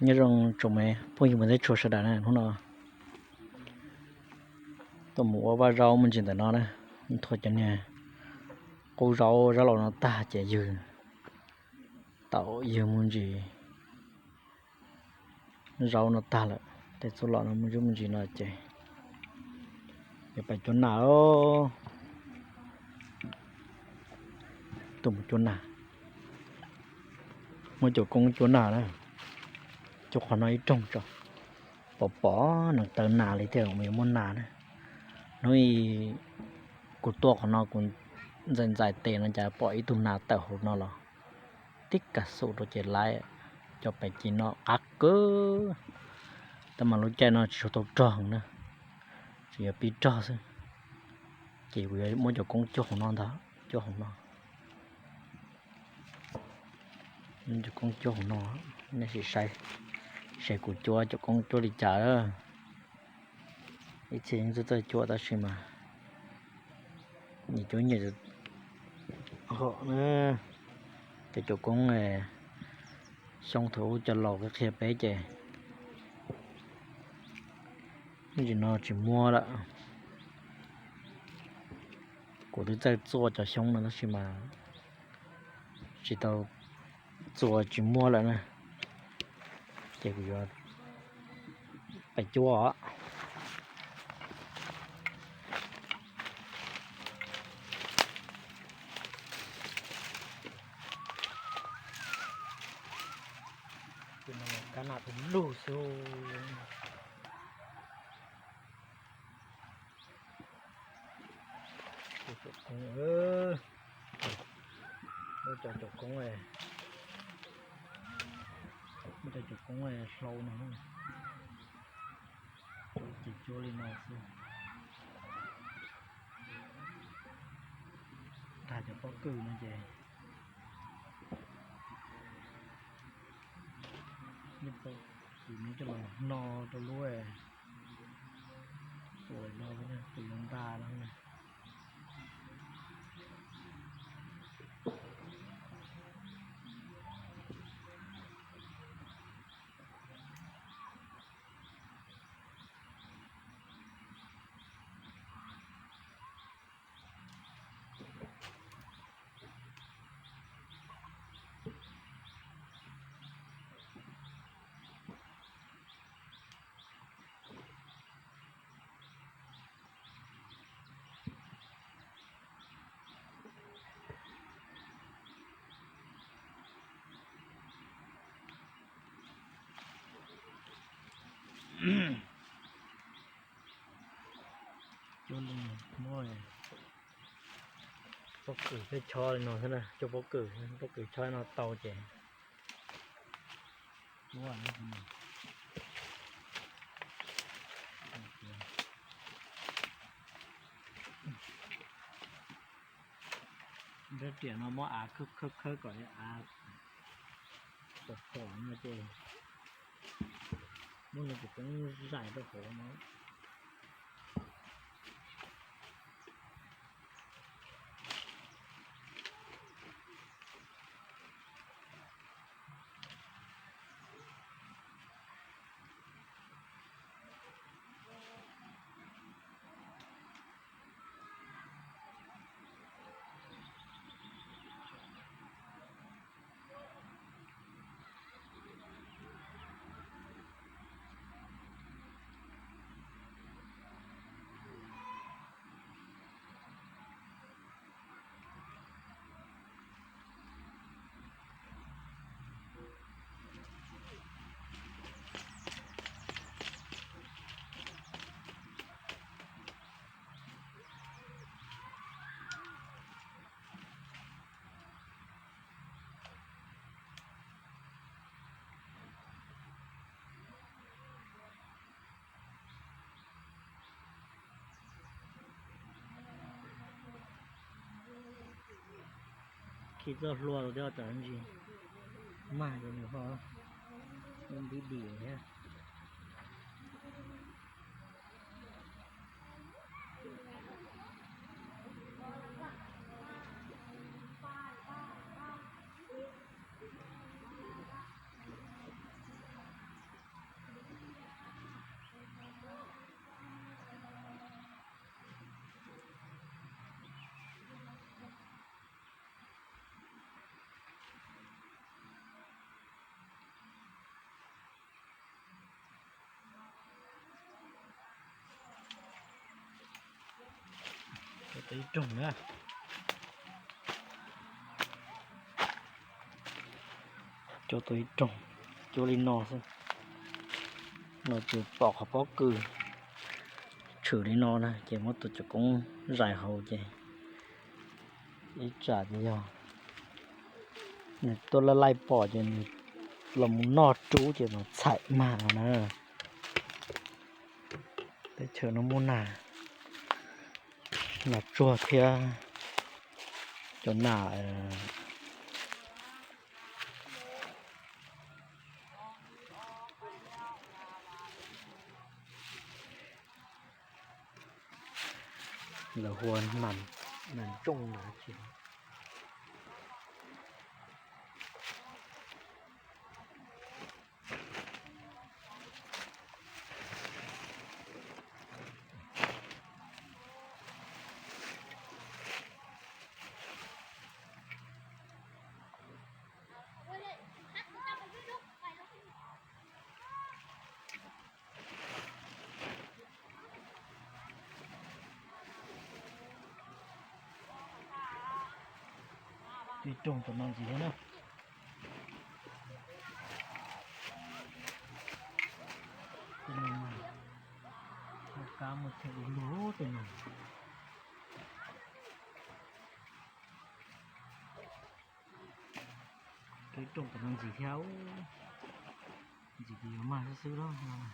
Nyob zoo tsoom me phooj ywg mus teb tshua sawv daws na, hnub no tuaj mus ua vaj zaub me ntsis ntawm no na, thua cov niag qub zaub zaub laus no tag ces ywg, tau ywg me ntsis zaub no tag lawm, tej txuj lom no me ntsis me ntsis no ces yuav pais cuab nas. Tuaj mus cuab nas, muab cov koob cuab nas na, cuab qhov no ib rooj tso, pom pom neev taw nas li thiaj yuav muaj nas na. Hnub i kuv tuaj qhov no kuv ntxais ntxais tes no cas pom ib tug nas tawm hauv no los tib kas xum rau ces laiv, cov pem ces no qab kawg. Tab mas lub caij no tsis tshua tau rog na, tseem yuav pib rog xwb. Ces kuv yuav muab cov koob cuab hauv no ntag, cuab hauv no. Cov koob cuab hauv no, nej sim saib, saib kuv cuab cov koob cuab li cas. Ib txhia yeej txawj txawj cuab tab sis mas nyias cuab nyias hom na. Cov, cov koob xyoob thaum ub cov laus qhia peb ces me ntsis no tsis muab lawm. Kuv twb txawj txua cov xyoob no tab sis mas tsis tau txua, tsis muab lawm na. Ces kuv yuav pais cuab os. Kab nas tus lug xwb. Cov koob, cov, cov koob, cov koob hlau no, ces cuab li no xwb. Tag cov pob kws no ces yeej tau tus no coj los hno rau lub ua no, tus no nta no na. Coj li muab pob kws thiab chob li no xwb na, coj pob kws, pob kws chob no tau ces rab riam no muab av khawb khawb khawb kom av pom pom no ces muab no ces poob zais rau hauv no. Khi txoj hlua rau thiab tam ntsis mag rau nws ho npib dim thiab. Ib rooj na, cua tau ib rooj, cua li no xwb. No ces pom qhov pob kws tshwm li no na ces muab tus cov koob zais hauv ces ib tsam ces yog nws tuaj laij laij pom ces nws los mus noj rub ces mas txhais mag no na. Teb chaws no muaj nas, nas tsuag thiab cov nas lawv hu ua nas ntsooj lawm. Ib rooj tom no ntxiv thiab na. Tej no mas, kab muaj tsheej ib lub tej no. Ib rooj tom no ntxiv thiab, ntxiv ces yuav mag xwb xwb lawm.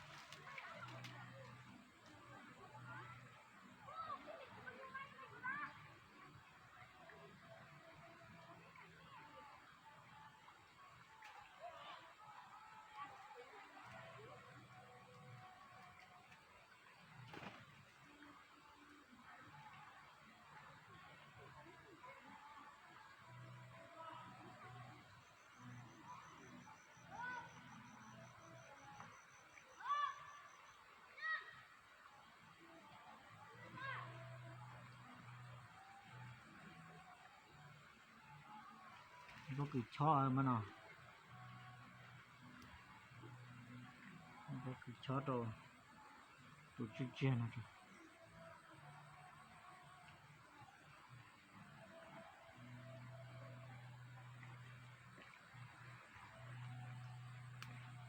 Pob kws chob mas no, pob kws chob rau tus tsiaj tsiaj no.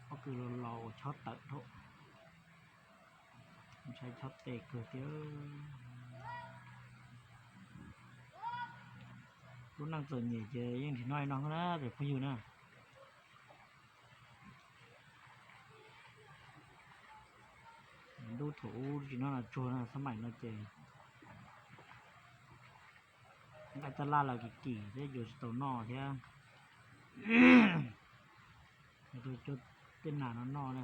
Pob kws los los ua chob tawm dhau, ntshai chob tes kawg thiab. Lub neej txom nyem ces yeej nrhiav noj noj na peb phooj ywg na. Ntuj thaum ub tsis noj nas tsuag na, xab maim no ces nqaij taj laj los kim kim thiab yuav tsis tau noj thiab. Rau cua tej nas no noj na.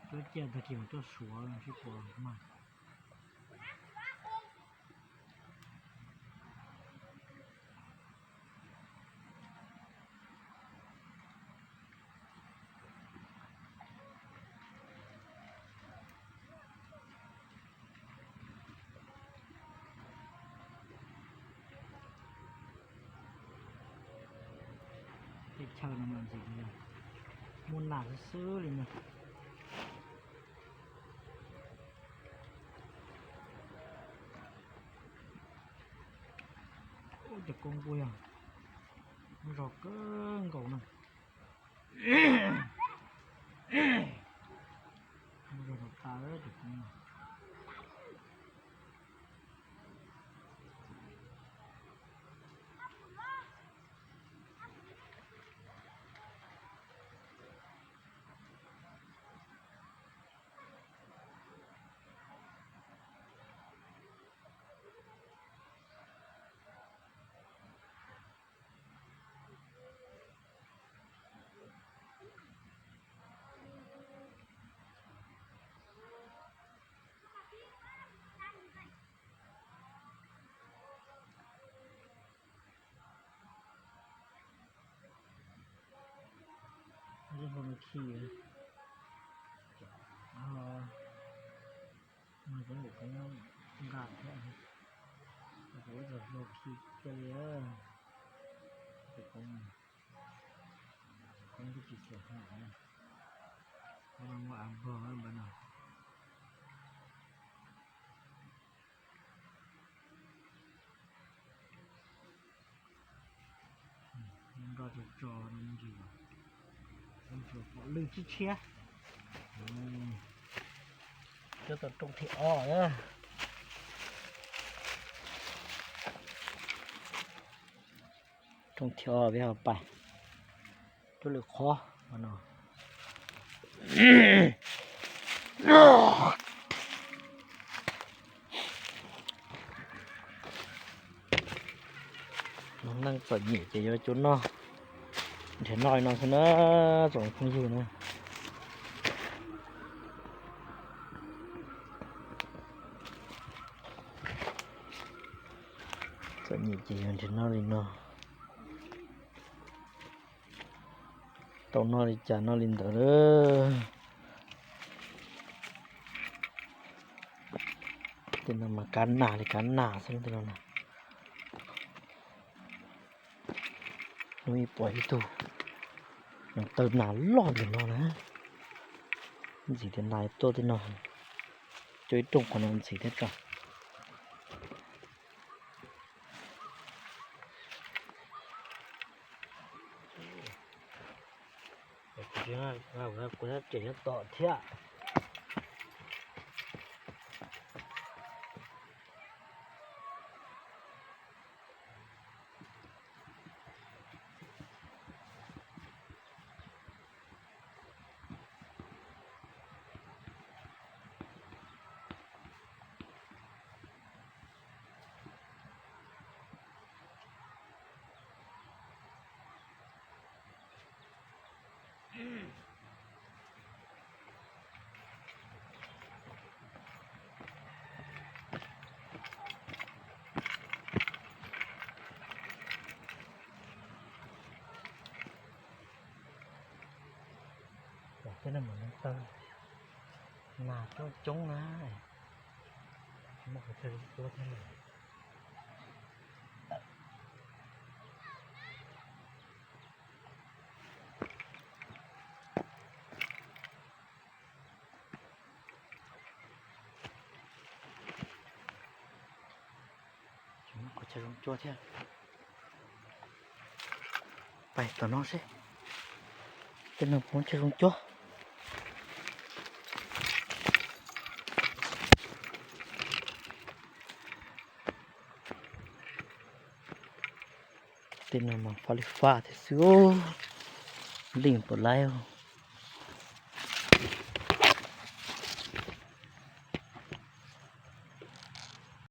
Cuab ciaj tag kis mas tuaj suav sib puas mag. Teb chaws no mas ntxim li, muaj nas xwb xwb li na. Ub, cov koob kuj yog muaj zog kawg nkaus na. Muaj zog tas tas cov koob no. Ib hau no khi, mas cov ntawm koob nqa thiab, kuv ib txwm hlau khi kiag li. Tus koob, Tsis tshua hnav na. Muaj av npog npaj no. Nroj tso tso no ntsis, tsuas pom lwj tshiab tshiab. Cov tau rooj thib ob. Rooj thib ob peb ho pais cuaj lwm qhov no. Neej txom nyem ces yuav cov no, nrhiav noj li no xwb na, tsoom phooj ywg na. Txom nyem ces yuav nrhiav noj li no. Tau noj li cas noj li ntawd lawm. Tej no mas kav nas li kav nas xwb tej no na. Hnub ib pom ib tug neeg taw nas loj ntawm no na. Ntxim tias nas tuaj tej no, coj ib rooj qhov no ntxim thiab tso. Kuv tab tseem nyob tom thiab. Tej no mas neeg taw nas coob coob na. Tsis muaj qhov chaw zoo cuab thiab. Tsis muaj qhov chaw zoo cuab thiab. Pais tom no seb, tej no puas muaj chaw zoo cuab. Tej no mas fab li fab thiab xwb. Leej puas laib.